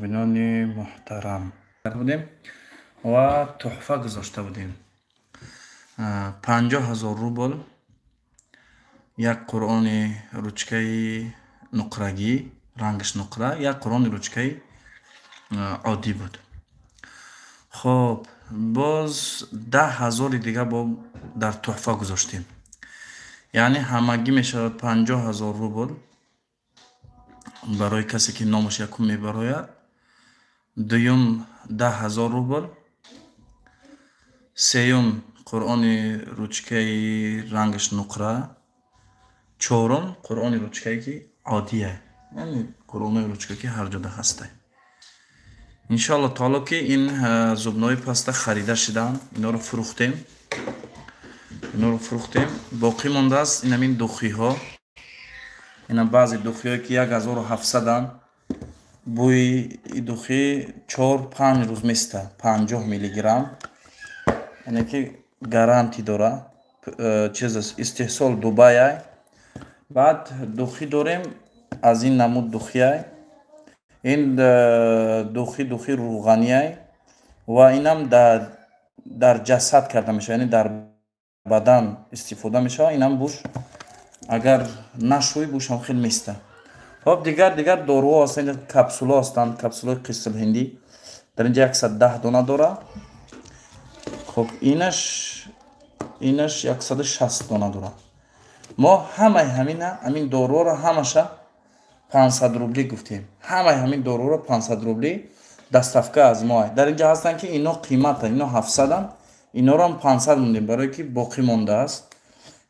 Тамошобинони муҳтарам будем ва тӯҳфа гузошта будем. 50 000 рубл як Қуръони ручкаи нуқрагӣ, рангаш нуқра, як Қуръони ручкаи оддӣ буд. Хоб, боз 10 000-и дига бо дар тӯҳфа гузоштем, яъне ҳамагӣ мешавад 50 000 рубл барои касе ки номаш якум мебарояд, дуюм 10 000 рубл, сеюм Қуръони ручкаи рангаш нуқра, чорум Қуръони ручкае ки оддия, яъне Қуръонои ручка ки ҳар ҷода ҳастай. Иншоалло таоло ки ин зубной паста харида шидаанд, иноро фурӯхтем, иноро фурӯхтем. Боқӣ мондааст инамин духиҳо, ина баъзе духиҳое ки 1700-анд. Бӯи духи 4-5 рӯз места, 50 миллиграмм, яъне ки гарантӣ дора, чиз истеҳсол Дубайай. Баъд духи дорем аз ин намуд духиай, ин духи рӯғанияй ва инам дар ҷасад карда мешавад, яъне дар бадан истифода мешавад. Инам буш агар нашӯй, бушам хел места. Хоб, дигар доруҳо ҳастанд, капсулаҳо ҳастанд, капсулаҳои қистлҳиндӣ дар инҷа 110 дона дора. Хоб, инаш 160 дона дора. Мо ҳамаи ҳамина, ҳамин доруҳоро ҳамаша 500 рублӣ гуфтем. Ҳамаи ҳамин доруҳоро 500 рублӣ, доставка аз мо. Дар инҷа ҳастанд ки ино қиматанд, ино 700-анд, инорам 500 мондем, барое ки боқӣ мондааст.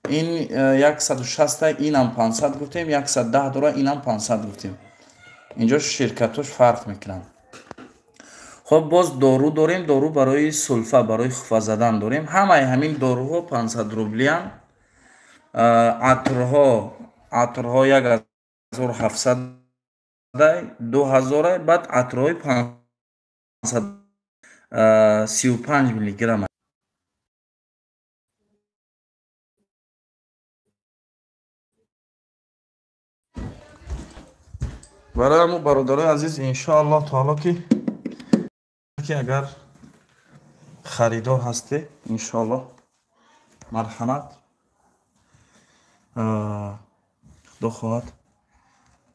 Ин 160, инам 500 гуфтем, 110 дора, инам 500 гуфтем. Инҷо ширкатош фарқ мекунанд. Хоб, боз дору дорем, дору барои сулфа, барои хуфа задан дорем. Ҳамаи ҳамин доруҳо 500 рублиянд. Атрҳо 1700, 2000, баъд атрҳои 535 миллиграмм. Барои ҳамун, бародарои азиз, иншоаллоҳ таоло ки агар харидор ҳасте, иншоаллоҳ, марҳамат. Худо хоҳад,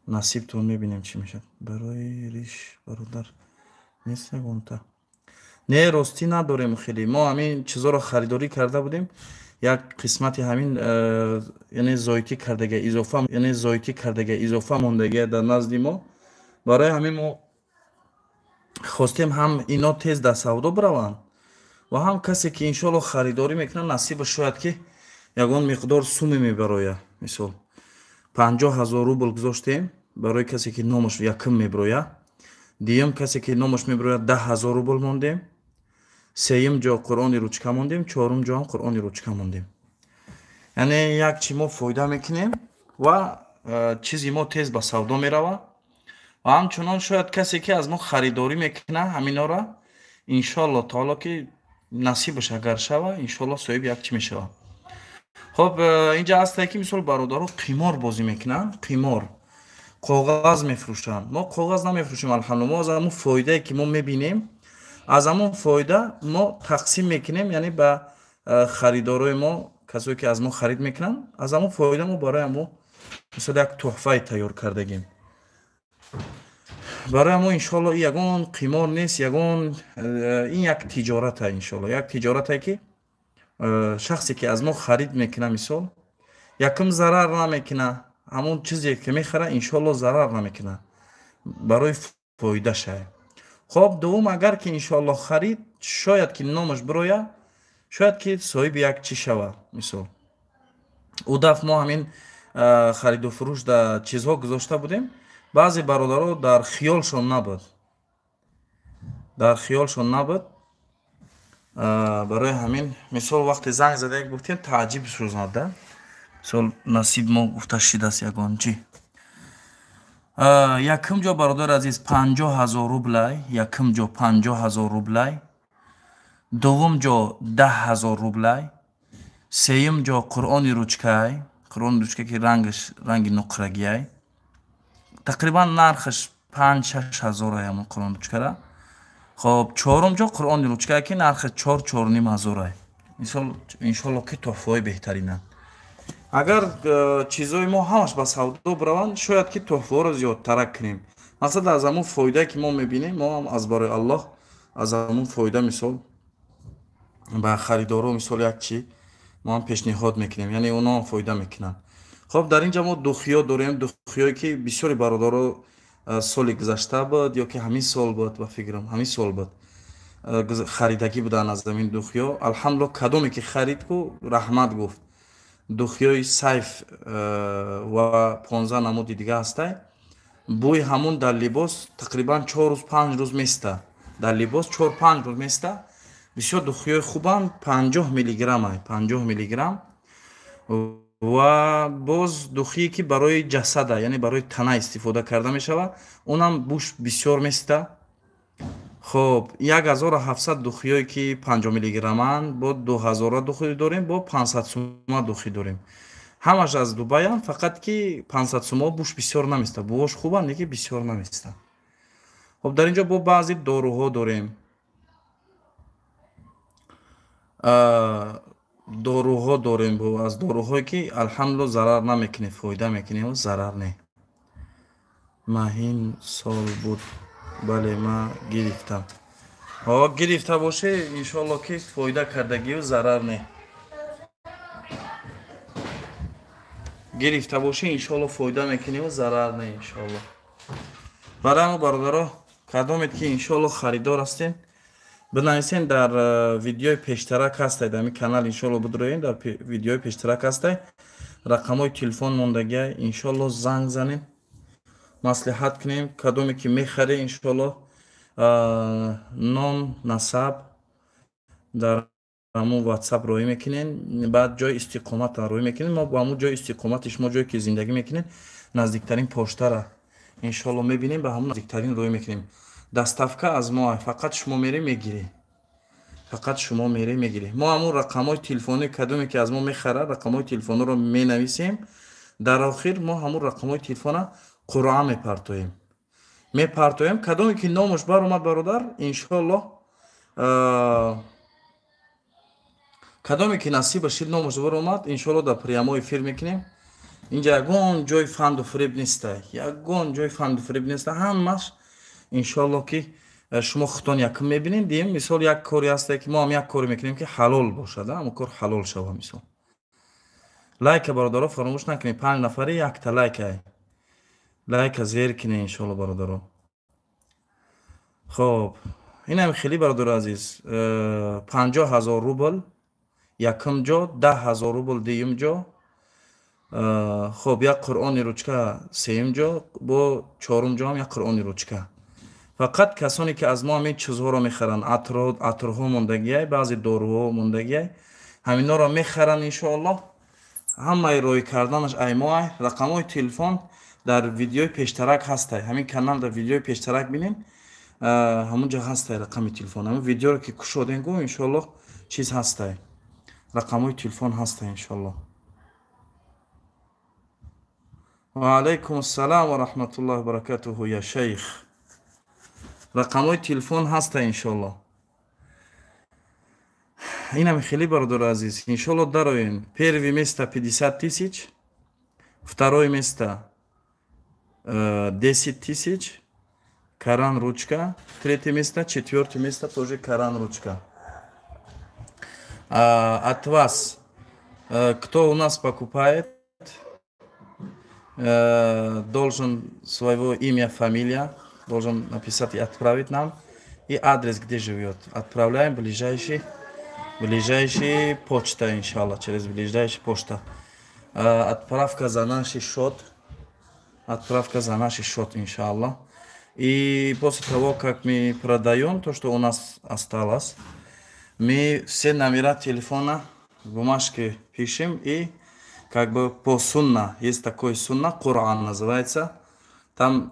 насибтон, мебинем чӣ мешавад. Барои риш, бародар, нест ягонта? Не, ростӣ надорем хеле. Мо ҳамин чизоро харидорӣ карда будем, як қисмати ҳамин, яъне зоитӣ кардага изофа, яъне зоитӣ кардага изофа мондагия дар назди мо. Барои ҳамин мо хостем ҳам ино тез дар савдо бираванд ва ҳам касе ки иншоалло харидорӣ мекунад, насиба шояд ки ягон миқдор суме мебарояд. Мисол, 50 000 рубл гузоштем барои касе ки номаш якум мебирояд, дуюм касе ки номаш мебирояд, 10 000 рубл мондем, сеюм ҷо Қуръони ручка мондем, чорум ҷоам Қуръони ручка мондем. Яъне як чи мо фоида мекунем ва чизи мо тез ба савдо меравад. Ва ҳамчунон шояд касе ки аз мо харидорӣ мекунад ҳаминора, иншоалло таоло ки насибаш агар шава, иншоалло соҳиби як чӣ мешавад. Хоб, инҷа ҳастае ки мисол бародаро қимор бозӣ мекунанд, қимор, коғаз мефурӯшанд. Мо коғаз намефурӯшем, алҳамдулилла. Мо аз ҳамун фоидае ки мо мебинем, аз ҳамон фоида мо тақсим мекунем, яъне ба харидорои мо, касое ки аз мо харид мекунанд, аз ҳамон фоида мо барои ҳамо мисол як тӯҳфае тайёр кардагем барои ҳамо. Иншоалло, ягон қимор нест, ягон ин як тиҷората, иншоалло, як тиҷоратае ки шахсе ки аз мо харид мекунад, мисол, якум зарар намекунад, ҳамон чизе ки мехарад, иншоалло, зарар намекунад, барои фоидаша. Хоб, дуввум, агар ки иншоалло харид, шояд ки номаш бирояд, шояд ки соҳиби як чӣ шавад. Мисол, ӯ дафъ мо ҳамин хариду фурӯш дар чизҳо гузошта будем, баъзе бародаро дар хиёлшон набуд, дар хиёлшон набуд. Барои ҳамин, мисол, вақте занг зада гуфтем, тааҷҷиб шуд. Мисол, насиб мо гуфта шидааст ягон чӣ. Якум ҷо, бародари азиз, 50 000 рублай, якум ҷо 50 000 рублай, дуввум ҷо 10 000 рублай, сеюм ҷо Қуръони ручкай, Қуръони ручка ки рангаш ранги нуқрагиай, тақрибан нархаш 5-6 ҳазорай ҳамун Қуръон ручкара. Хоб, чорум ҷо Қуръони ручка, ки нархи 4-4,5 ҳазорай. Мисол, иншолло, ки тӯҳфаҳои беҳтаринанд. Агар чизои мо ҳамаш ба савдо бираванд, шояд ки тӯҳфаҳоро зиёдтарак кунем. Мақсад, аз ҳамун фоидае, ки мо мебинем, мо ҳам аз барои Аллоҳ аз ҳамун фоида, мисол, ба харидоро, мисол, як чи мо ҳам пешниҳод мекунем, яъне оно ҳам фоида мекунанд. Хоб, дар ин ҷа мо духиё дорем, духиёе, ки бисёри бародаро соли гузашта буд ё ки ҳамин сол буд, ба фикрам, ҳамин сол буд, харидагӣ буданд аз ҳамин духиё. Алҳамдулилло, кадоме ки харид ку, раҳмат гуфт. Духиёи Сайф ва 15 намуди дига ҳастай. Бӯи ҳамун дар либос тақрибан 4 рӯз, 5 рӯз места, дар либос 4-5 рӯз места. Бисёр духиёи хубанд, 50 миллиграммай, 50 миллиграмм. Ва боз духие, ки барои ҷасада, яъне барои тана истифода карда мешавад, онам бӯш бисёр места. Хоб, 1700 духиёе, ки 50 миллиграмманд, бо 2000 духи дорем, бо 500 сума духи дорем. Ҳамаш аз Дубаян, фақат ки 500 сума буш бисёр наместа. Бувош хубанд, леки бисёр наместа. Хоб, дар ин ҷо бо баъзе доруҳо дорем, доруҳо дорем, бо аз доруҳое, ки алҳамдулилло, зарар намекунем, фоида мекунем, зарар не. Маҳин сол буд, бале, ман гирифтам. Ҳо, гирифта боше, иншоалло, ки фоида кардагию, зарар не. Гирифта боше, иншоалло, фоида мекунему, зарар не, иншоалло. Барои ҳамо, бародаро, кадомед, ки иншоалло харидор ҳастем, бинависен. Дар видеои пештарак ҳастай, дар ҳамин канал, иншоалло, бидроем, дар видеои пештарак ҳастай, рақамҳои телефон мондагиай. Иншоалло, занг занем, маслиҳат кунем. Кадоме ки мехаре, иншоалло, ном, насаб дар ҳамун Ватсап роҳӣ мекунем, баъд ҷои истиқоматро роҳӣ мекунем. Мо бо ҳамун ҷои истиқомати шумо, ҷое ки зиндагӣ мекунем, наздиктарин поштара иншоалло мебинем, ба ҳамун наздиктарин роҳӣ мекунем. Доставка аз мо, фақат шумо мере мегирӣ, фақат шумо мере мегирӣ. Мо ҳамун рақамҳои телефони, кадоме ки аз мо мехарад, рақамҳои телефонро менависем. Дар охир мо ҳамун рақамҳои телефона қуръа мепартоем. Кадоме ки номаш баромад, бародар, иншоалло, кадоме ки насиба шид, номаш баромад, иншоалло, дар прямой эфир мекунем. Инҷа ягон ҷои фанду фиреб неста, ягон ҷои фанду фиреб неста. Ҳамаш, иншоалло, ки шумо худтон якум мебинед. Дим, мисол, як коре ҳасте, ки мо ҳам як коре мекунем, ки ҳалол бошад, ҳамон кор ҳалол шава. Мисол, лайка, бародаро, фаромӯш накунед. Панҷ нафари, якта лайка, лайка зер кине, иншоалло, бародаро. Хоб, инам хеле, бародаро азиз, 50 000 рубл якум ҷо, 10 000 рубл дуюм ҷо, хоб, як Қуръони ручка сеюм ҷо, бо чорум ҷоам як Қуръони ручка. Фақат касоне, ки аз мо ҳамин чизҳоро мехаранд, атрҳо мондагиай, баъзе доруҳо мондагиай, ҳаминҳоро мехаранд, иншоаллоҳ, ҳамаи роҳӣ карданаш аймоай. Рақамҳои телефон дар видеои пештарак ҳастай. Ҳамин канал дар видеои пештарак бинем, ҳамун ҷо ҳастай рақами телефон. Ҳамин видеоро ки кушодем гу, иншоаллоҳ, чиз ҳастай, рақамҳои телефон ҳастай, иншоаллоҳ. Ва алайкум ассалом ва раҳматуллоҳи ва баракатуҳу, я шайх. Рақамҳои телефон ҳаста, иншоаллоҳ. Инам хеле, бародари азиз, иншоалло, дароем. Первый место 50 тысяч, второе место 10 тысяч, Коран ручка, третье место, четвертое место тоже Коран ручка. От вас, кто у нас покупает, должен своего имя, фамилия должен написать и отправить нам, и адрес, где живет. Отправляем ближайший почта, иншаллах, через ближайший почта. Отправка за наш счет, отправка за наш счет, иншаллах. И после того, как мы продаем то, что у нас осталось, мы все номера телефона в бумажке пишем и как бы по сунна, есть такой сунна, Коран называется, там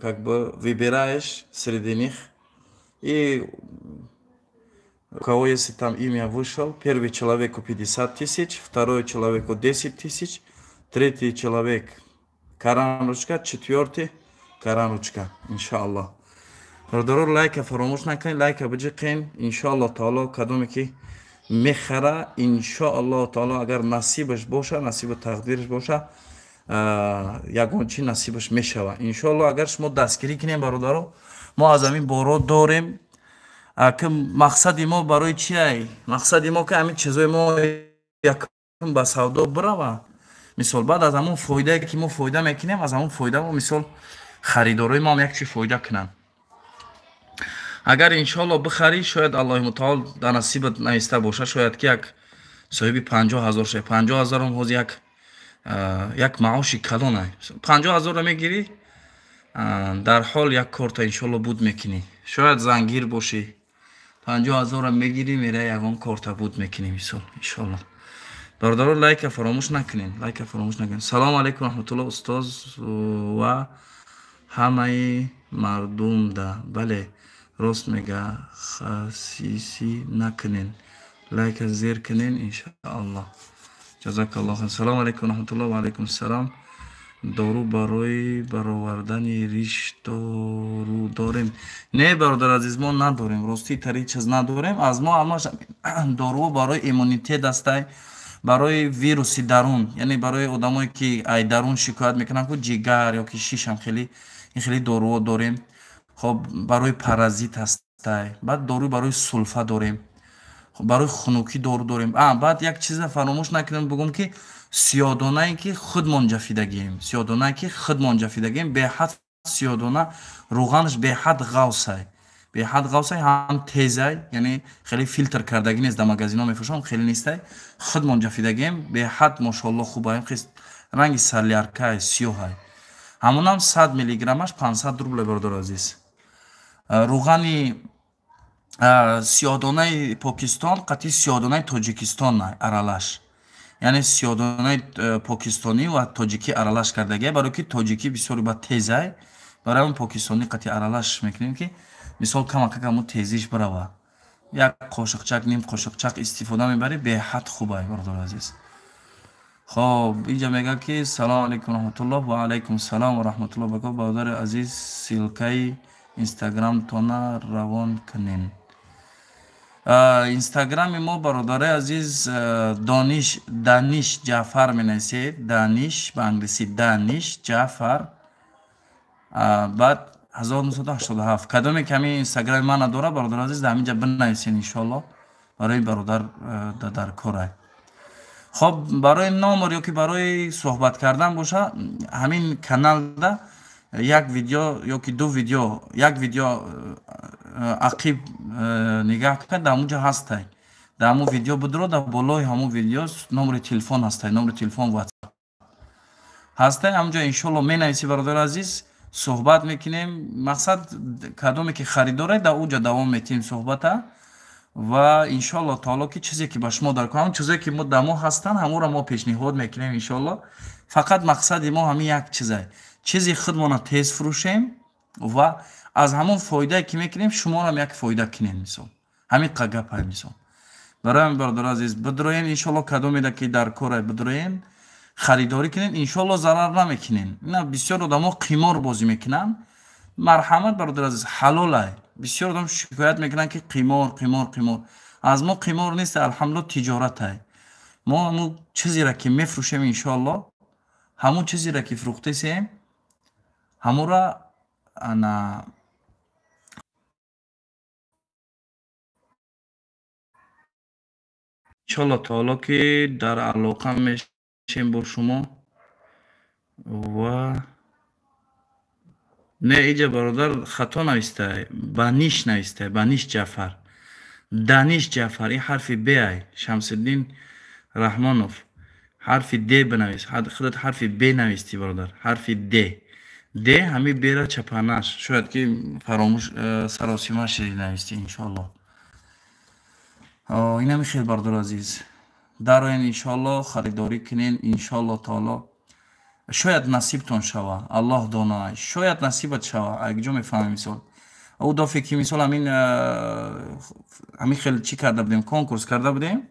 как бы выбираешь среди них, и у кого если там имя вышел, первый человеку 50 тысяч, второй человеку 10 тысяч, третий человек Коран ручка, четвертый Каран ручка, иншоаллоҳ. Бародаро, лайка фаромӯш накунед, лайка биҷиқен. Иншоаллоҳ таоло, кадоме ки мехара, иншоаллоҳ таоло, агар насибаш боша, насибу тақдираш боша, ягон чи насибаш мешава, иншоаллоҳ. Агар шумо дастгирӣ кунем, бародаро, мо аз ҳамин боро дорем. Ки мақсади мо барои чиай? Мақсади мо ки ҳамин чизои мо якум ба савдо бирава, мисол, баъд аз ҳамон фоидае ки мо фоида мекунем, аз ҳамон фоида мо, мисол, харидорои мо ҳам як чи фоида кунанд. Агар иншоалло бихарӣ, шояд Аллоҳи мутаол дар насибат нависта боша, шояд ки як соҳиби 50 000 шавӣ. 50 000-ам ҳозир як маоши калона. 50 000-ро мегирӣ, дар ҳол як корта иншоалло буд мекунӣ. Шояд зангир бошӣ, 50 000-ро мегирӣ, мераи, ягон корта буд мекунӣ, мисол, иншоалло. Бародаро, лайка фаромӯш накунед, лайка фаромӯш накунед. Салому алайкум, раҳматулло, устоз ва ҳамаи мардумда. Бале, рост мега, хасисӣ накунед, лайка зер кунед, иншоаллоҳ. Ҷазакаллоҳ хайр. Салому алайкум, раҳматулло. Ва алайкум салом. Дору барои баровардани риш дору дорем? Не, бародар азиз, мо надорем, ростии тари чиз надорем. Аз мо ҳамаш доруҳо барои иммунитет астай, барои вируси дарун, яъне барои одамое ки ай дарун шикоят мекунанд ку, ҷигар ё ки шишам, хеле ин хеле доруҳо дорем. Хоб, барои паразит ҳастай, баъд доруи барои сулфа дорем, барои хунукӣ дору дорем. Баъд як чиза фаромӯш накунем, бигӯм ки сиёдонае ки худмон ҷафидагием, сиёдонае ки худмон ҷафидагием, беҳад сиёдона рӯғанаш беҳад ғавсай, беҳад ғавсай, ҳам тезай, яъне хеле филтр кардагӣ нест, дар магазинҳо мефурӯшам, хеле нестай. Худмон ҷафидагием, беҳад мошоалло хубай, ранги соляркай, сиёҳай. Ҳамонам 100 миллиграммаш 500 рубле, бародари азиз. Рӯғани сиёҳдонаи Покистон қатъи сиёҳдонаи Тоҷикистон аралаш, яъне сиёҳдонаи покистонӣ ва тоҷикӣ аралаш кардагия, барое ки тоҷикӣ бисёр ба тезай, барои ҳамн покистонӣ қатъи аралаш мекунем, ки мисол камакак ҳамун тезиш бирава. Як қошиқчак, ним қошиқчак истифода мебарӣ, беҳад хубай, бародари азиз. Хоб, инҷа мегӯяд ки салому алайкум, раҳматуллоҳ. Ва алайкум салом ва раҳматуллоҳ баракот. Бародари азиз, ссылкаи инстаграмтона равон кунен. Инстаграми мо, бародари азиз, Дониш, Даниш Ҷаъфар менависед. Даниш, ба англисӣ Даниш Ҷаъфар, баъд 1987. Кадоме ки ҳамин инстаграми ман надорад, бародари азиз, дар ҳаминҷа бинависед, иншоалло, барои бародар дар корай. Хоб, барои номер ё ки барои суҳбат кардан боша, ҳамин каналда як видео ё ки ду видео, як видео ақиб нигаҳ кард, дар ҳамунҷо ҳастай. Дар ҳамун видео будро, дар болои ҳамун видео номери телефон ҳастай, номери телефон, ватсап ҳастай. Ҳамунҷо иншоалло менависӣ, бародари азиз, суҳбат мекунем. Мақсад, кадоме ки харидоред, дар уҷа давом метиҳем суҳбата ва иншоалло таоло ки чизе ки ба шумо дар ҳамон чизое ки дар мо ҳастанд, ҳамонро мо пешниҳод мекунем, иншоалло. Фақат мақсади мо ҳамин як чизае: чизи худмона тез фурӯшем ва аз ҳамон фоидае ки мекунем, шуморам як фоида кунем, мисол, ҳамин гапа, мисол. Барои ҳамин, бародари азиз, бидроем, иншоалло, кадомеда ки дар кора, бидроем, харидорӣ кунем, иншоалло зарар намекунем. Ина бисёр одамо қимор бозӣ мекунанд. Марҳамат, бародари азиз, ҳалолай. Бисёр одам шикоят мекунанд ки қимор, қимор, қимор. Аз мо қимор нест, алҳамдулилла, тиҷоратай. Мо ҳамун чизеро ки мефурӯшем, иншоалло, ҳамун чизеро ки фурӯхтесем, ҳамонро ана иншоалло таоло ки дар алоқа мешем бо шумо. Ва не, иҷа, бародар, хато навистай, баниш навистай, баниш Ҷаъфар, Даниш Ҷаъфар, ин ҳарфи б ай. Шамсиддин Раҳмонов, ҳарфи д бинавис, худат ҳарфи б навистӣ, бародар, ҳарфи д, д, ҳамин бера чапанаш, шояд ки фаромӯш, саросима шиди навистӣ, иншоалло. Инами хел, бародари азиз, дароен, иншоалло, харидорӣ кунен, иншоалло таоло, шояд насибтон шава, Аллоҳ доно, шояд насибат шава, акҷо мефаҳмем. Мисол, ӯ дафъе ки, мисол, ҳамин хел чӣ карда будем, конкурс карда будем,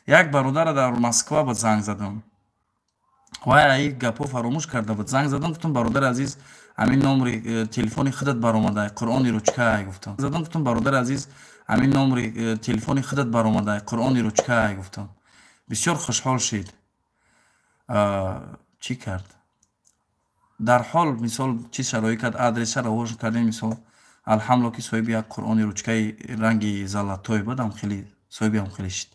як бародара дар Москва ба занг задам. Вай аи гапҳо фаромӯш карда буд. Занг задам, гуфтам: «Бародари азиз, ҳамин номери телефони худат баромада, Қуръони ручка», гуфтам. Задам, гуфтам: «Бародари азиз, ҳамин номери телефони худат баромада, Қуръони ручка», гуфтам. Бисёр хушҳол шид. Чӣ кард? Дарҳол, мисол, чиз шароӣ кард, адреса равон кардем. Мисол, алҳамдулилло, ки соҳиби як Қуръони ручкаи ранги золотой будам, хеле соҳибиам хеле шид.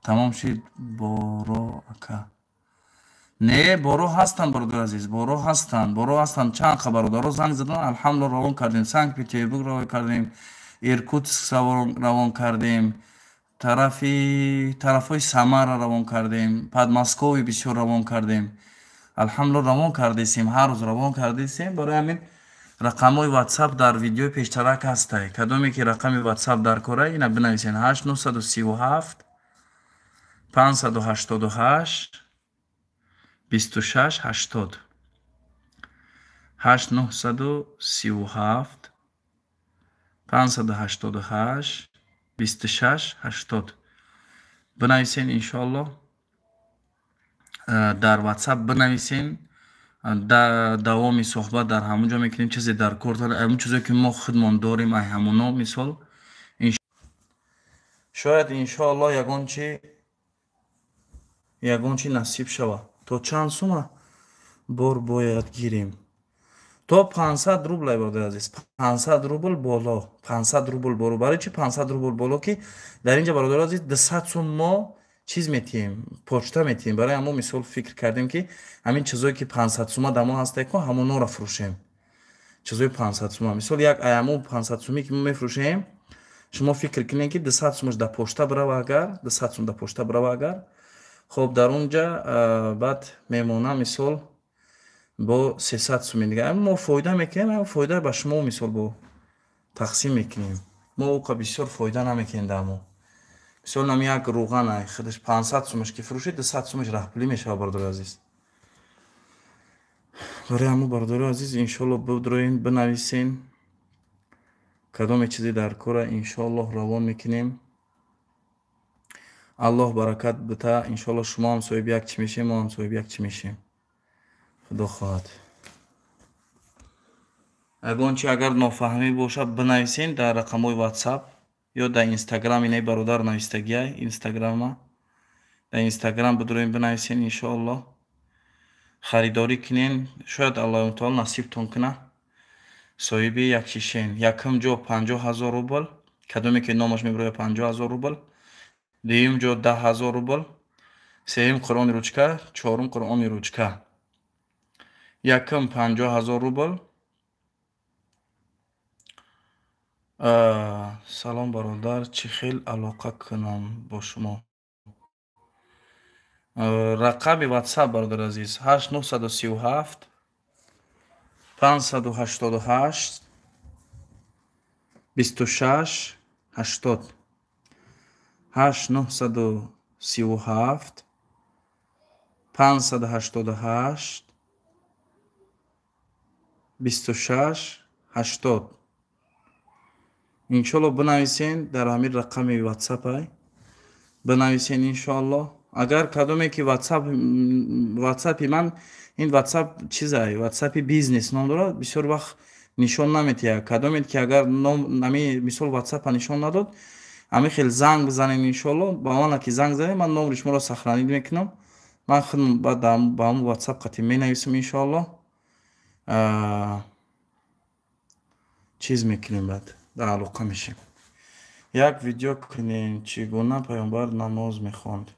Тамом шид боро, ака? Не, боро ҳастанд, бародари азиз, боро ҳастанд, боро ҳастанд. Чанд қа бародаро занг задан, алҳамдулилло, равон кардем. Санкт Петербург равон кардем, Иркутск равон кардем, тарафи тарафҳои Самара равон кардем, Подмосковье бисёр равон кардем. Алҳамдулилло, равон кардесем, ҳар рӯз равон кардесем. Барои ҳамин рақамҳои Ватсап дар видеои пештарак ҳастай. Кадоме ки рақами Ватсап дар кора, ина бинависен: 8 937 588 26 80. 8 937 588 26 80 бинависен, иншоалло. Дар Ватсап бинависен, давоми суҳбат дар ҳамон ҷо мекунем. Чизе дар кор, ҳамон чизе ки мо худмон дорем, ай ҳамоно, мисол, шояд, иншоалло, ягон чи насиб шавад. То чанд сума бор бояд гирем? То 500 рубл, ай бародари азиз, 500 рубл боло, 500 рубл боло. Барои чи 500 рубл боло? Ки дар инҷа, бародари азиз, 200 сум мо чиз метиҳем, почта метиҳем. Барои ҳамо, мисол, фикр кардем, ки ҳамин чизое ки 500 сума дар мо ҳастай ку, ҳамонора фурӯшем. Чизои 500 сума, мисол, як аямо 500 сумӣ ки мо мефурӯшем, шумо фикр кунед, ки 200 сумаш дар почта бирава. Агар 200 сум дар почта бирава, агар хоб, дар он ҷа баъд мемона, мисол, бо 300 суми дига мо фоида мекунем. Фоида ба шумо, мисол, бо тақсим мекунем. Мо оқа бисёр фоида намекунем дар мо. Мисол, нами як рӯған ай худаш 500 сумаш ки фурӯшед, 200 сумаш раҳпулӣ мешавад, бародари азиз. Барои ҳамо, бародари азиз, иншоалло, бидроен, бинависен. Кадоме чизе дар кора, иншоаллоҳ, равон мекунем. Аллоҳ баракат бита. Иншоалло, шумо ҳам соҳиби як чӣ мешем, мо ҳам соҳиби як чӣ мешем, худо хоҳад. Ягон чи агар нофаҳмӣ бошад, бинависен дар рақамҳои Ватсап ё дар Инстаграм. Инаи бародар навистагиай Инстаграма. Дар Инстаграм бидроем, бинависен. Иншоаллоҳ, харидорӣ кунен, шояд Аллоҳу таоло насибтон куна, соҳиби як шишен. Якум ҷо 50 000 рубл, кадоме ки номаш мебирояд, 50 000 рубл, дуюм ҷо 10 000 рубл, сеюм Қуръони ручка, чорум Қуръони ручка. Якум 50 000 рубл. Салом, бародар, чӣ хел алоқа кунам бо шумо? Рақами Ватсап, бародари азиз, 8 937 588 26 80. 8 937 588 26 80. Иншоалло, бинависен дар ҳамин рақами Ватсапай, бинависен, иншоалло. Агар кадоме ки Ватсапи ман, ин Ватсап чизай, Ватсапи бизнес ном дорад, бисёр вақт нишон наметиҳад. Кадоме ки агар ами, мисол, Ватсапа нишон надод, ҳамин хел занг бизанем, иншоалло. Ба мана ки занг занем, ман номери шуморо сохранить мекунам. Ман худам баъд ба ҳамун Ватсап қатӣ менависам, иншоалло, чиз мекунем, баъд дар алоқа мешем. Як видео кунем, чӣ гуна паёмбар намоз мехонд,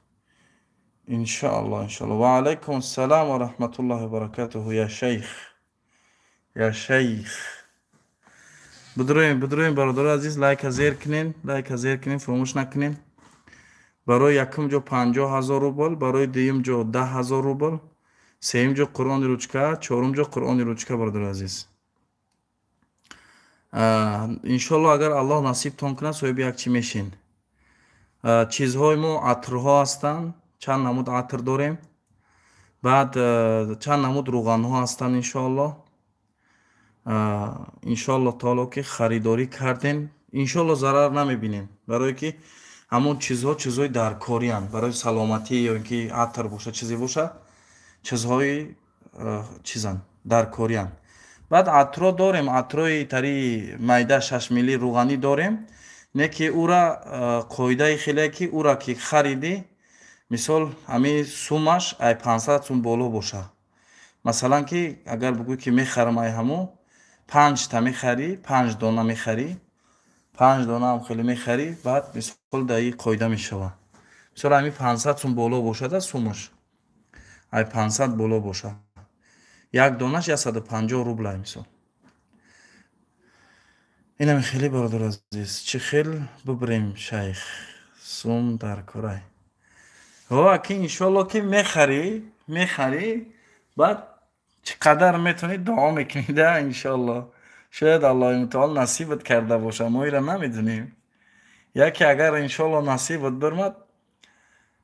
иншоалло, иншоалло. Ва алайкум ассалом ва раҳматуллоҳи ва баракатуҳу, я шайх, я шайх. Бидроем, бидроем, бародари азиз, лайка зер кунен, лайка зер кунен, фаромӯш накунен. Барои якум ҷо 50 000 рубл, барои дуюм ҷо 10 000 рубл, сеюм ҷо Қуръони ручка, чорум ҷо Қуръони ручка. Бародари азиз, иншоалло, агар Аллоҳ насибтон кунад, соҳиби як чӣ мешин. Чизҳои мо атрҳо ҳастанд, чанд намуд атр дорем, баъд чанд намуд рӯғанҳо ҳастанд. Иншоалло, иншоалло таоло, ки харидорӣ кардем, иншоалло, зарар намебинем, барое ки ҳамон чизҳо чизҳои даркорианд барои саломатӣ, ё ин ки атр бошад, чизе бошад. чизҳои чизан даркорианд. Баъд атро дорем, атрои тари майда 6 милли рӯғанӣ дорем, не ки ура қоидаи хеле ки ура ки харидӣ, мисол ҳамин сумаш ай 500 сум боло боша. Масалан ки агар бугӯй ки мехарам ай ҳамо 5 та мехарӣ, 5 дона мехарӣ, 5 донаам хеле мехарӣ, баъд мисол дар ин қоида мешавад. Мисол ҳамин 500 сум боло бошада сумаш ай 500 боло боша, як донаш 150 рублай мисол. Инам хеле бародар азиз, чӣ хел бибирем шайх сум дар корай? Ҳо, аки иншоалло ки мехарӣ, мехарӣ, баъд чӣ қадар метавонӣ дуо мекунӣ да, иншоалло. Шояд Аллоҳи мутаол насибат карда боша, мо инро намедонем. Яке агар иншоалло насибат бирмад,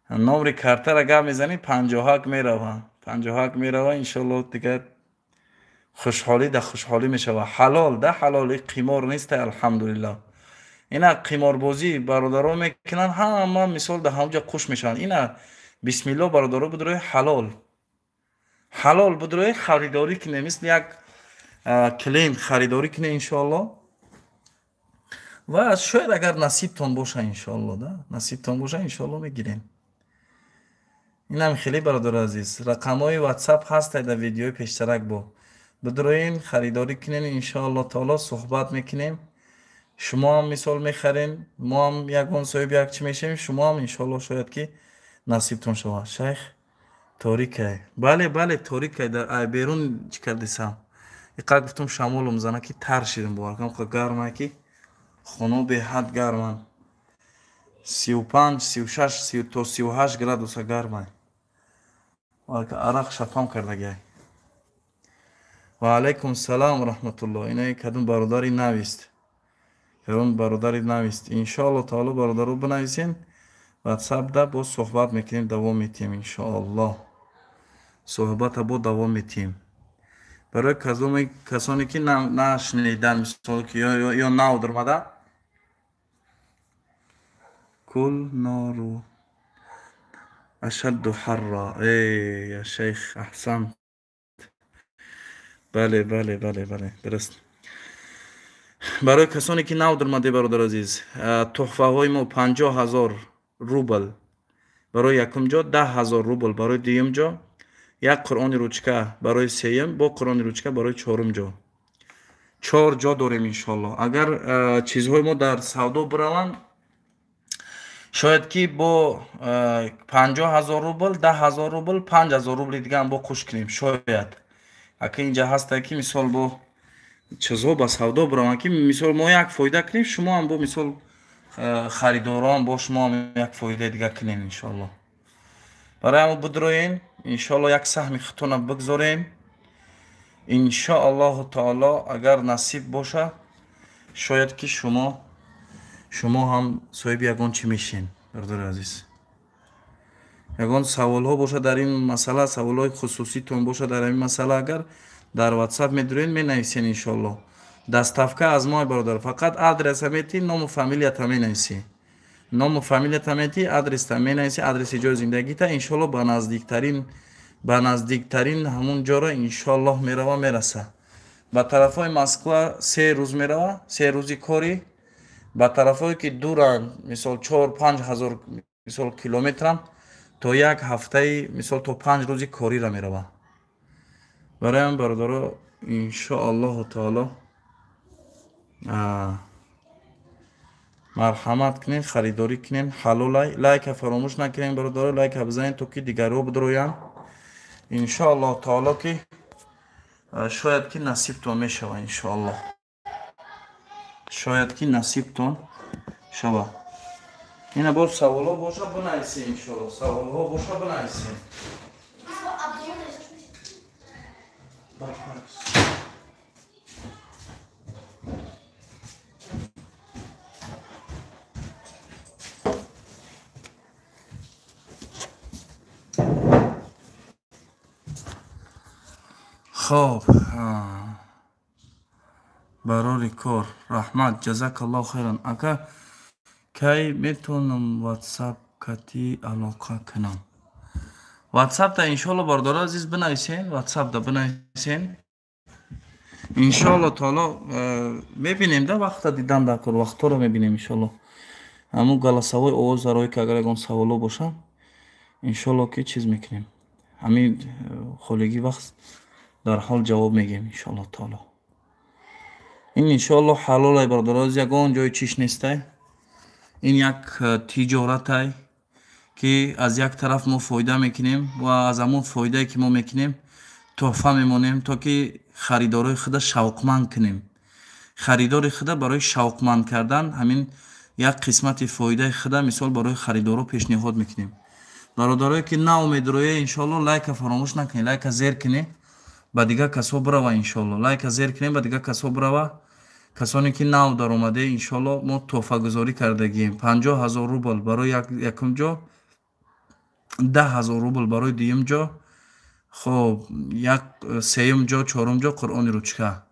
номри картара гап мезанӣ, 51 мерава, 51 мерава, иншоалло дигар хушҳолӣ да хушҳолӣ мешава. Ҳалол да ҳалол, қимор нест, алҳамдулиллоҳ. Ина қиморбозӣ бародаро мекунанд, ҳама мисол да ҳамҷа қуш мешаванд. Ина бисмилло бародаро, бидрои ҳалол, ҳалол бидрои харидорӣ кунем, мисли як клиент харидорӣ кунем иншоалло. Ва шояд агар насибтон боша иншоалло, да насибтон боша иншоалло мегирем. Инам хеле бародари азиз, рақамҳои ватсап ҳаст дар видеои пештарак, бо бидроин харидорӣ кунем иншоалло таоло, суҳбат мекунем. Шумо ҳам мисол мехарем, мо ҳам ягон соҳиби як чӣ мешавем, шумо ҳам иншоалло шояд ки насибтон шавад. Шайх торикай? Бале, бале, торикай, дар берун чӣ кардисам, иқад гуфтум шамолум зана ки тар шидам, боваркам гармай ки хоно беҳад гарманд, 35, 36 то 38 градуса гармай, арақ шапам кардагиай. Ва алайкум салом раҳматуллоҳ. Инаи кадом бародари навист, кадом бародари навист. Иншоалло таоло бародаро бинависен ватсапда, боз суҳбат мекунем, давом метиҳем иншоаллоҳ, суҳбата бо давом метиҳем. Барои касоне ки нашнидан, мисол ки ё нав даромада, кул нору ашадду ҳарра. Эй я шайх, аҳсант. Бале, бале, бале, бале, дуруст. Барои касоне ки нав даромаде, бародар азиз, туҳфаҳои мо 50 000 рубл барои якум ҷо, 10 000 рубл барои дуюм ҷо, як қуръони ручка барои сеюм, бо қуръони ручка барои чорум ҷо. Чор ҷо дорем иншоалло. Агар чизҳои мо дар савдо бираванд, шояд ки бо 50 000 рубл, 10 000 рубл, 5000 рубли дигаам бо қуш кунем шояд. Ака инҷа ҳаста ки мисол бо чизҳо ба савдо бираванд, ки мисол мо як фоида кунем, шумо ҳам бо мисол харидорон бо шумо ҳам як фоидаи дига кунем иншоалло. Барои ҳамо бидроен иншоалло, як саҳми худтона бигзорем иншоаллоҳу таоло. Агар насиб боша, шояд ки шумо ҳам соҳиби ягон чӣ мешен. Бародари азиз, ягон саволҳо боша дар ин масъала, саволҳои хусуситон боша дар ин масъала, агар дар ватсап медурен, менависен иншоалло. Доставка аз мо, бародар, фақат адреса метӣ, ному фамилията менависӣ, ному фамилията метӣ, адреста менависӣ, адреси ҷои зиндагита, иншоалло ба наздиктарин ҳамун ҷоро иншоаллоҳ мерава, мераса. Ба тарафҳои Москва 3 рӯз мерава, 3 рӯзи корӣ. Ба тарафҳое ки дуранд, мисол 4-5 ҳазор мисол километрам, то як ҳафтаи, мисол то 5 рӯзи корира мерава. Барои ҳам бародаро, иншоаллоҳу таоло, марҳамат кунед, харидорӣ кунед, ҳалолай. Лайка фаромӯш накунед, бародаро, лайка бизанед, то ки дигарҳо бидроянд иншоаллоҳ таоло, ки шояд ки насибтон мешава иншоаллоҳ, шояд ки насибтон шава. Ина боз саволҳо боша, бинависед иншоалло, саволҳо боша, бинависед. Хоб, барори кор, раҳмат, ҷазакаллоҳу хайран. Ака, кай метавонам ватсап кати алоқа кунам? Ватсапда иншоалло, бародари азиз, бинависен, ватсапда бинависен. Иншоалло таоло мебинем да, вақта дидан дар кор, вақтҳоро мебинем иншоалло. Ҳамун голосовой овоз дарое, ки агар ягон саволо бошад, иншоалло, ки чиз мекунем. Ҳамин холигӣ вақт дар ҳол ҷавоб мегӯем иншоалло таоло. Ин иншоалло ҳалолай, бародаро, ягон ҷои чиш нестай. Ин як тиҷоратай, ки аз як тараф мо фоида мекунем ва аз ҳамон фоидае, ки мо мекунем, тӯҳфа мемонем, то ки харидорои худа шавқманд кунем. Харидори худа барои шавқманд кардан ҳамин як қисмати фоидаи худа, мисол, барои харидоро пешниҳод мекунем. Бародарое, ки наумедроя, иншоалло, лайка фаромӯш накунед, лайка зер кунед, ба дигар касо бирава. Иншоалло, лайка зер кунед, ба дигар касо бирава. Касоне, ки нав даромаде, иншоалло, мо тӯҳфагузорӣ кардагием: 50 000 рубл барои якум ҷо, 10 000 рубл барои дуюм ҷо, хоб, як сеюм ҷо, чорум ҷо Қуръони ручка.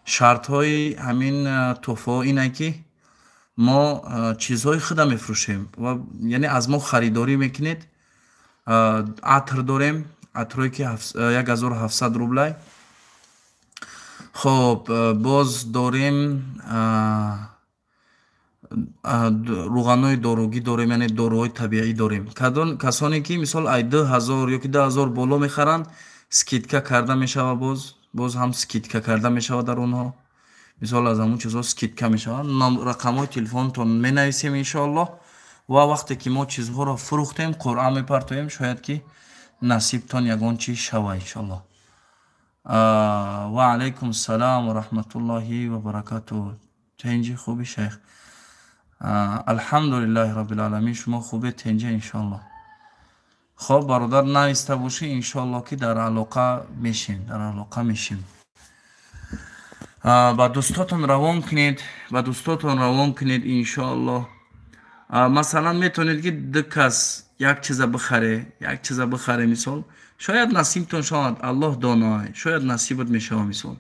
Шартҳои ҳамин тӯҳфаҳо ине, ки мо чизҳои худа мефурӯшем ва яъне аз мо харидорӣ мекунед. Атр дорем, атрое, ки 1700 рублай. Хоб, боз дорем, рӯғанҳои доругӣ дорем, яъне доруҳои табиӣ дорем. Касоне, ки мисол ай 2000 ёки 2000 боло мехаранд, скидка карда мешава. Боз ҳам скидка карда мешавад дар онҳо, мисол, аз ҳамун чизҳо скидка мешавад. Рақамҳои телефонтон менависем иншоаллоҳ ва вақте ки мо чизҳоро фурӯхтем, қуръа мепартоем, шояд ки насибтон ягон чиз шава иншоаллоҳ. Ва алайкум ассалом ва раҳматуллоҳи ва баракатуҳ. Тенҷи, хуби, шайх? Алҳамдулиллаҳи роббил, шумо хубе, тенҷа иншоаллоҳ. Хоб, бародар, нависта бошӣ, иншоалло, ки дар алоқа мешем, дар алоқа мешем. Ба дӯстотон равон кунед, ба дӯстотон равон кунед иншоаллоҳ. Масалан, метавонед, ки ду кас як чиза бихаре, як чиза бихаре, мисол, шояд насибтон шавад, Аллоҳ доноай, шояд насибат мешавад. Мисол,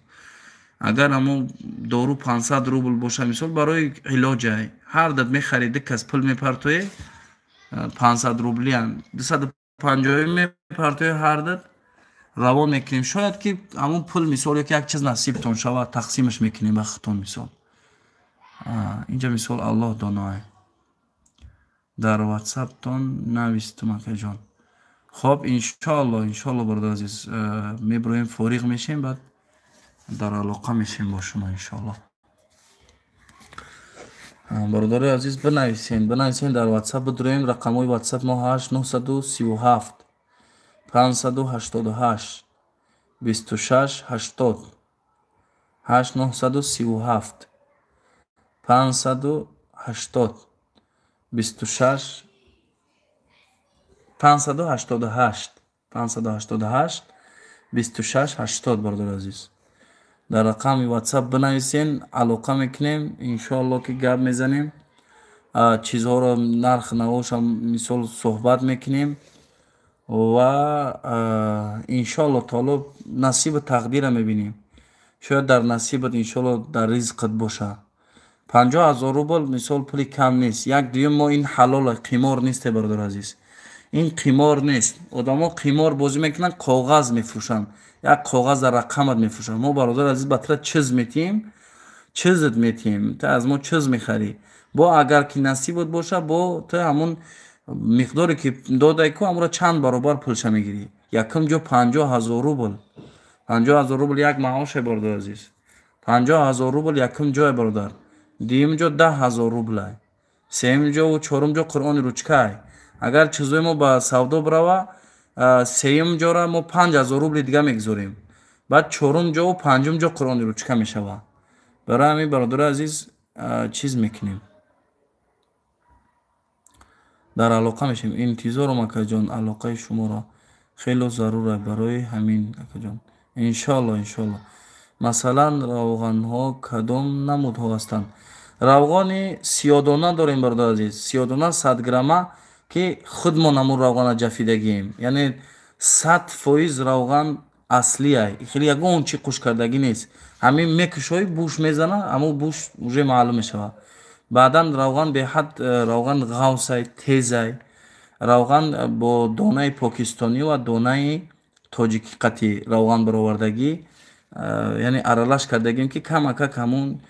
агар ҳамон дору 500 рубл боша, мисол, барои илоҷай, ҳар дат мехарӣ, ду кас пул мепартоӣ, 500 рублиан, 250 мепартоӣ, ҳар дат равон мекунем. Шояд ки ҳамон пул, мисол, ёки як чиз насибтон шавад, тақсимаш мекунем ба худтон. Мисол, инҷа, мисол, Аллоҳ доноай. Дар ватсаптон навистум, акаҷон. Хоб, иншоалло, иншоалло, бародар азиз, мебироем, фориғ мешем, баъд дар алоқа мешем бо шумо иншоалло. Бародарои азиз, бинависем, бинависем, дар ватсап бидуроем. Рақамҳои ватсап мо 8 937 588 26 80, 8 937 580 26 588 588 26 80. Бародари азиз, дар рақами ватсап бинависен, алоқа мекунем иншоалло, ки гап мезанем, чизҳоро, нарх навоша, мисол, суҳбат мекунем ва иншоалло таоло насибу тақдира мебинем. Шояд дар насибат, иншоалло, дар ризқат боша. 50 000 рубл, мисол, пули кам нест. Як дуюм, мо ин ҳалола, қимор несте, бародари азиз, ин қимор нест. Одамо қимор бозӣ мекунанд, коғаз мефурӯшанд, як коғаз дар рақамат мефурӯшанд. Мо, бародари азиз, ба тира чиз метиҳем, чизат метиҳем, ту аз мо чиз мехарӣ. Бо агар ки насибат боша, бо ту ҳамун миқдоре, ки додай ку, ҳамонро чанд баробар пулша мегирӣ. Якум ҷо 50 000 рубл, 50 000 рубл як маоше, бародари азиз. 50 000 рубл якум ҷое, бародар. Дуюм ҷо 10 000 рублай, сеюм ҷову чорум ҷо Қуръони ручкай. Агар чизои мо ба савдо бирава, сеюм ҷора мо 5000 рубли дига мегузорем, баъд чорум ҷову панҷум ҷо Қуръони ручка мешавад. Барои ҳамин, бародари азиз, чиз мекунем, дар алоқа мешавем. Интизорам, акаҷон, алоқаи шуморо, хело зарур барои ҳамин, акаҷон. Иншоалло, иншоалло. Масалан, равғанҳо кадом намудҳо ҳастанд? Равғани сиёдона дорем, бародари азиз, сиёдона 100 грамма, ки худмон ҳамун равғана ҷафидагием, яъне 100% равған аслия, хеле ягон чи қушкардагӣ нест. Ҳамин мекушои, буш мезана, ҳамун буш уже маълум мешавад баъдан. Равған беҳад равған ғавсай, тезай. Равған бо донаи покистонӣ ва донаи тоҷикӣ қатӣ равған баровардагӣ, яъне аралаш кардагим, ки камакак ҳамун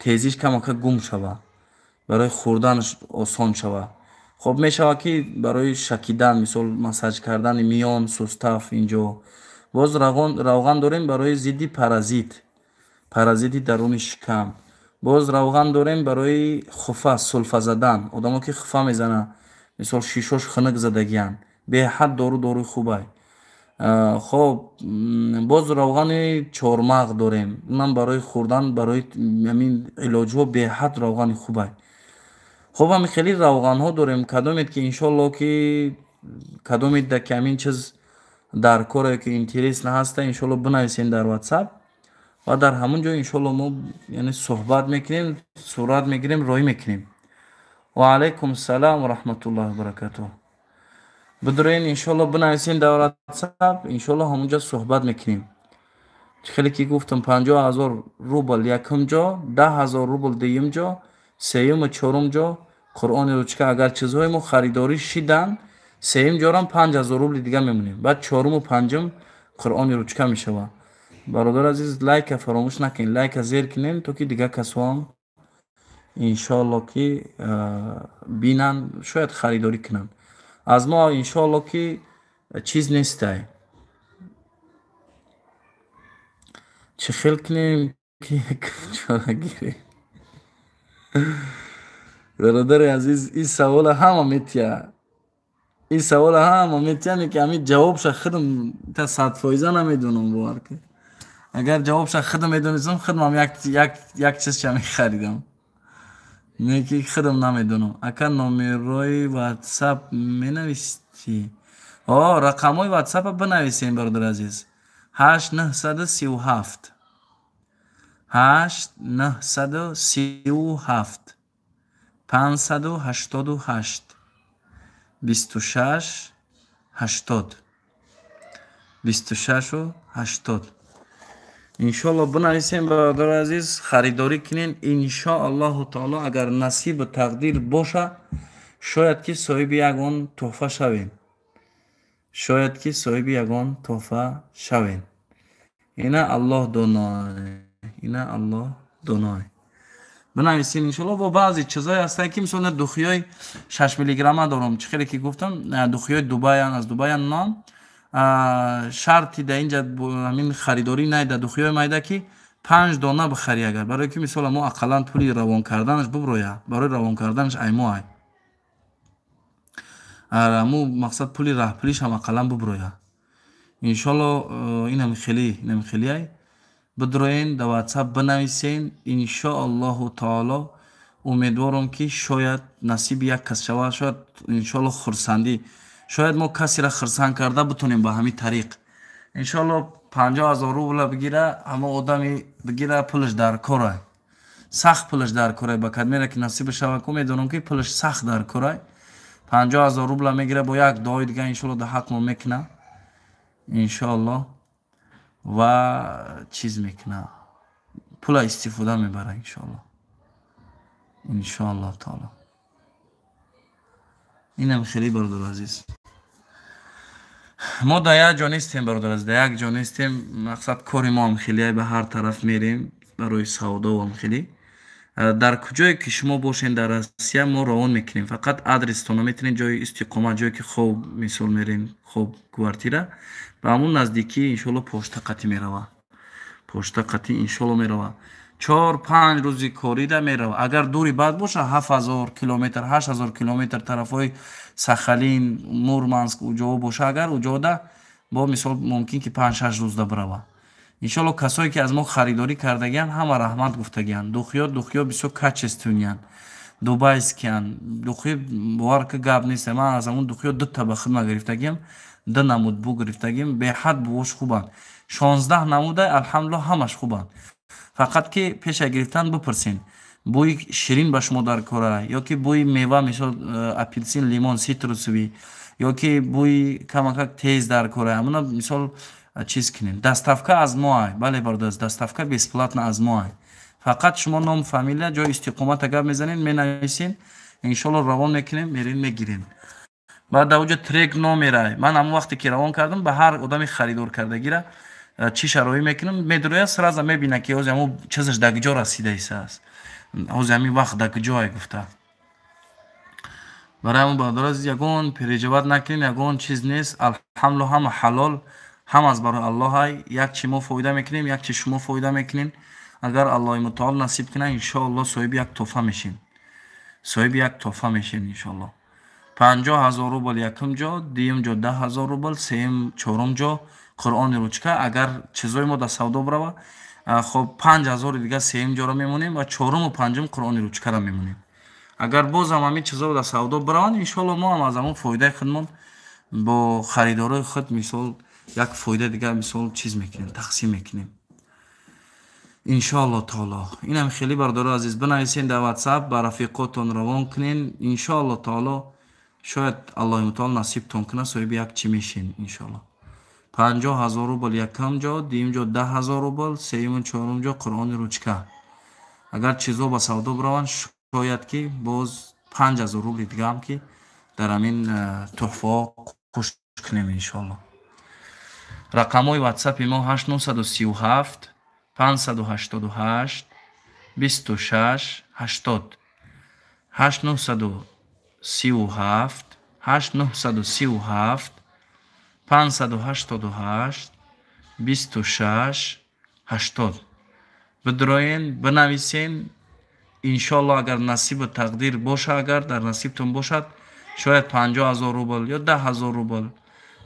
тезиш камакак гум шава, барои хӯрданаш осон шава. Хоб, мешавад, ки барои шакидан, мисол, массаж кардани миён, сустав инҷо. Боз равған дорем барои зидди паразит, паразити даруни шикам. Боз равған дорем барои хуфа, сулфа задан. Одамо ки хуфа мезананд, мисол, шишош хунук задагиянд, беҳад дору, доруи хубай. Хоб, боз равғани чормағ дорем, унам барои хӯрдан, барои ҳамин илоҷҳо беҳад равғани хубай. Хоб, ҳами хеле равғанҳо дорем. Кадомед ки, иншоалло, ки кадомед да ки ҳамин чиз дар коре ки интересно ҳаста, иншоалло, бинависем дар WhatsApp ва дар ҳамон ҷо, иншоалло, мо, яъне, суҳбат мекунем, сурат мегирем, роҳӣ мекунем. Ва алайкум салом ва раҳматуллоҳи ва баракатуҳ. Бидурен, иншоалло, бинависем дар WhatsApp, иншоалло, ҳамонҷо суҳбат мекунем. Чӣ хеле ки гуфтам, 50 000 рубл якум ҷо, 10 000 рубл дуюм ҷо, сеюму чорум ҷо Қуръони ручка. Агар чизҳои мо харидорӣ шиданд, сеюм ҷорам 5000 рубли дига мемонем, баъд чоруму панҷум Қуръони ручка мешавад. Бародар азиз, лайка фаромӯш накунед, лайка зер кунем, то ки дигар касоам, иншоалло, ки бинанд, шояд харидорӣ кунанд аз мо. Иншоалло, ки чиз нестай. Чӣ хел кунем, ки чора гирем? Бародари азиз, ин савола ҳама метия, ин савола ҳама метия, ки ҳамин ҷавобша худам та 100% намедонам. Бовар кун, агар ҷавобша худам медонистам, худам як чизша мехаридам. Не ки худам намедонам. Ака, номерои WhatsApp менависти? О, рақамҳои WhatsApp бинависем, бародари азиз: 8 937, 8 937 588 26 80, 26 80. Иншоалло, бинависем, бародари азиз, харидорӣ кунен. Иншоаллоҳу таоло, агар насибу тақдир боша, шояд ки соҳиби ягон тӯҳфа шавем, шояд ки соҳиби ягон тӯҳфа шавем. Ина Аллоҳ доной, ина Аллоҳ доной. Бинависем, иншоалло. Бо баъзе чизҳое ҳастанд, ки мисол духиёи 6 миллиграмма дорам. Чӣ хеле ки гуфтам, духиёи Дубаян, аз Дубаян. Ном шарти да инҷа ҳамин харидорӣ найда духиёи майда, ки панҷ дона бихарӣ, агар барое ки, мисол, мо ақаллан пули равон карданаш буброя. Барои равон карданаш аймо ай аму мақсад, пули раҳпулишам ақаллан буброя, иншоалло. Инам хеле, инам хеле ай. Бидроен, да WhatsApp бинависен. Иншоаллоҳу таоло, умедворам, ки шояд насиби як кас шавад, шояд, иншоалло, хурсандӣ, шояд мо касеро хурсанд карда бутонем ба ҳамин тариқ. Иншоалло, 50 000 рубла бигира, ҳама одами бигира, пулаш дар корай, сахт пулаш дар корай. Ба кадмера ки насиба шава ку, медонам, ки пулаш сахт дар корай. 50 000 рубла мегира, бо як дуои дига, иншоалло, да ҳақ мо мекуна, иншоалло, ва чиз мекуна, пула истифода мебара, иншоалло, иншоалло таоло. Инам хеле, бародару азиз, мо дар як ҷо нестем, бародар азиз, дар як ҷо нестем. Мақсад, кори моам хеле ба ҳар тараф мерем барои савдоам хеле. Дар куҷое ки шумо бошен дар Россия, мо равон мекунем. Фақат адрестона метавонед, ҷои истиқомат, ҷое ки хоб, мисол, мерем, хоб, квартира, ба ҳамун наздикӣ, иншоалло, пошта қатӣ мерава, пошта қатӣ, иншоалло, мерава. 4-5 рӯзи корида мерава. Агар дури бад боша, 7000 километр, 8000 километр, тарафҳои Сахалин, Мурманск, уҷоҳо боша агар, уҷода бо, мисол, мумкин ки 5-6 рӯзда бирава, иншоалло. Касое ки аз мо харидорӣ кардагианд, ҳама раҳмат гуфтагианд. Духиё, духиё бисёр качественный янд, дубайский янд духи, бовар ки, гап нест. Ман аз ҳамун духиё дута ба хидмат гирифтагиам, ду намуд бу гирифтагим, беҳад бувош хубанд. 16 намудай, алҳамдулилло, ҳамаш хубанд. Фақат ки пеша гирифтан бипурсен: бӯи ширин ба шумо дар кора ё ки бӯи мева, мисол, апельсин, лимон, цитрусовый, ё ки бӯи камакак тез дар кора, ҳамуна, мисол, чиз кунем. Доставка аз мо ай. Бале, бародар, доставка бесплатно аз мо ай. Фақат шумо ном, фамилия, ҷои истиқомата гап мезанед, менависен, иншоалло, равон мекунем, мерем, мегирем. Баъд дар оҷо трек номерай. Ман ҳамон вақте ки равон кардам, ба ҳар одами харидор кардагира чӣ шароӣ мекунам, медроя сразу мебина ки ҳози ҳамон чизаш дар куҷо расидаисааст. Ҳози ҳамин вақт дар куҷое гуфта. Барои ҳамон бародари азиз ягон переживать накунед, ягон чиз нест. Алҳамдулиллоҳ ҳама ҳалол, ҳам аз барои Аллоҳай. Як чи мо фоида мекунем, як чи шумо фоида мекунед. Агар Аллоҳи мутаол насиб кунад, иншоаллоҳ соҳиби як тӯҳфа мешем. Соҳиби як тӯҳфа мешем иншоаллоҳ. 50 000 рубл якум ҷо, дуюм ҷо 10 000 рубл, сеюм чорум ҷо Қуръони ручка. Агар чизои мо дар савдо бирава, хоб 5000 дига сеюм ҷоро мемонем ва чоруму панҷум Қуръони ручкаро мемонем. Агар боз ҳам ҳамин чизо дар савдо бираванд, иншоаллоҳ мо ҳам аз ҳамон фоидаи худмон бо харидорои худ мисол як фоида дига мисол чиз мекунем, тақсим мекунем. Иншоаллоҳ таоло. Инам хеле бародарои азиз бинависен дар WhatsApp, ба рафиқотон равон кунен. Иншоаллоҳ таоло шояд Аллоҳи мутаол насибтон кунад, соҳиби як чӣ мешен иншоаллоҳ. 50 000 рубл якум ҷо, дуюм ҷо 10 000 рубл, сеюму чорум ҷо Қуръони ручка. Агар чизо ба савдо бираванд, шояд ки боз 5000 рубли дигаам ки дар ҳамин тӯҳфаҳо қӯш кунем иншоаллоҳ. Рақамҳои WhatsApp-и мо 8937 588 26 80 8937 8937 588 26 80. Бидроен, бинависен. Иншоаллоҳ агар насибу тақдир боша, агар дар насибтон бошад, шояд 50 000 рубл ё 10 000 рубл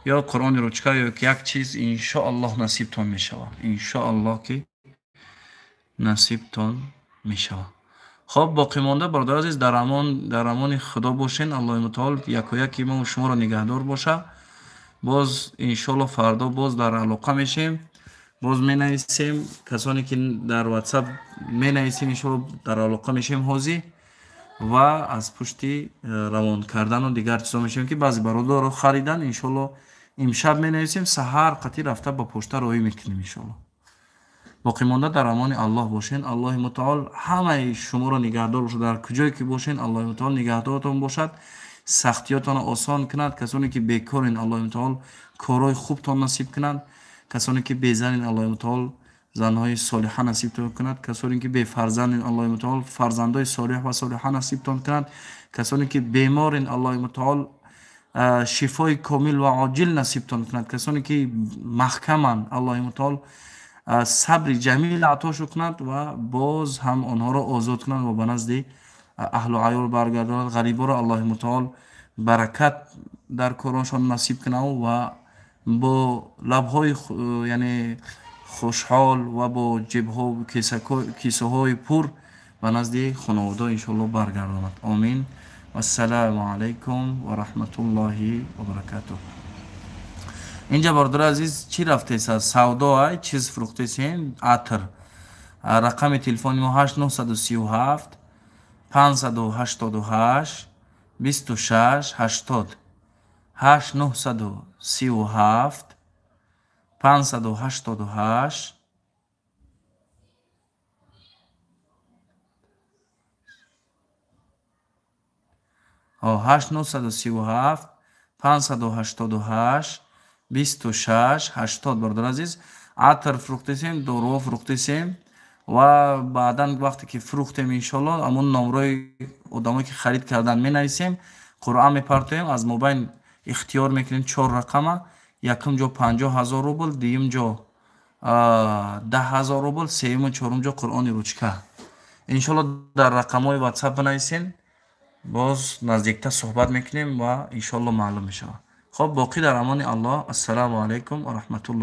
ё Қуръони ручка ё як чиз иншоаллоҳ насибтон мешавад. Иншоаллоҳ ки насибтон мешавад. Хоб боқӣ монда бародари азиз дар амони Худо бошен. Аллоҳи мутаол якояки мо шуморо нигаҳдор боша. Боз иншоаллоҳ фардо боз дар алоқа мешем, боз менависем. Касоне ки дар WhatsApp менависем, иншоаллоҳ дар алоқа мешем ҳозир ва аз пушти равон кардану дигар чизо мешем ки баъзе бародаро харидан. Иншоаллоҳ имшаб менависем, саҳар қатӣ рафта ба пошта роҳӣ мекунем иншоаллоҳ. Боқӣ монда дар амони Аллоҳ бошен. Аллоҳи мутаол ҳамаи шуморо нигаҳдор бошад. Дар куҷое ки бошен, Аллоҳи мутаол нигаҳдортон бошад, сахтиётонро осон кунад. Касоне ки бекорен, Аллоҳи мутаол корҳои хубтон насиб кунад. Касоне ки безанен, Аллоҳи мутаол занҳои солиҳа насибтон кунад. Касоне ки бефарзанден, Аллоҳи мутаол фарзандои солиҳ ва солиҳа насибтон кунад. Касоне ки беморен, Аллоҳи мутаол шифои комил ва оҷил насибтон кунад. Касоне ки маҳкаманд, Аллоҳи мутаол сабри ҷамил атошо кунад ва боз ҳам онҳоро озод кунад ва ба назди аҳлу аёл баргардонад. Ғариборо Аллоҳи мутаол баракат дар короншон насиб кунад ва бо лабҳои яъне хушҳол ва бо ҷебҳо кисаҳои пур ба назди хонавода иншоаллоҳ баргардонад. Омин. Вассалому алайкум ва раҳматуллоҳи ва баракатуҳ. Инҷа бародари азиз чӣ рафтеса? Савдо ай чиз фурӯхтесем, атр. Рақами телефони мо 8937 588 26 80 8937 588 8937 588 26 80. Бародари азиз атр фурӯхтесем, доруҳо фурӯхтесем ва баъдан вақте ки фурӯхтем иншоаллоҳ ҳамон номрои одамое ки харид кардан менависем, қуръа мепартоем, аз мобайн ихтиёр мекунем 4 рақама. Якум ҷо 50 000 рубл, дуюм ҷо 10 000 рубл, сеюму чорум ҷо Қуръони ручка. Иншоаллоҳ дар рақамҳои WhatsApp бинависен, боз наздиктар суҳбат мекунем ва иншоаллоҳ маълум мешавад. Хоб боқӣ дар амони Аллоҳ. Ассалому алайкум ва раҳматуллоҳ.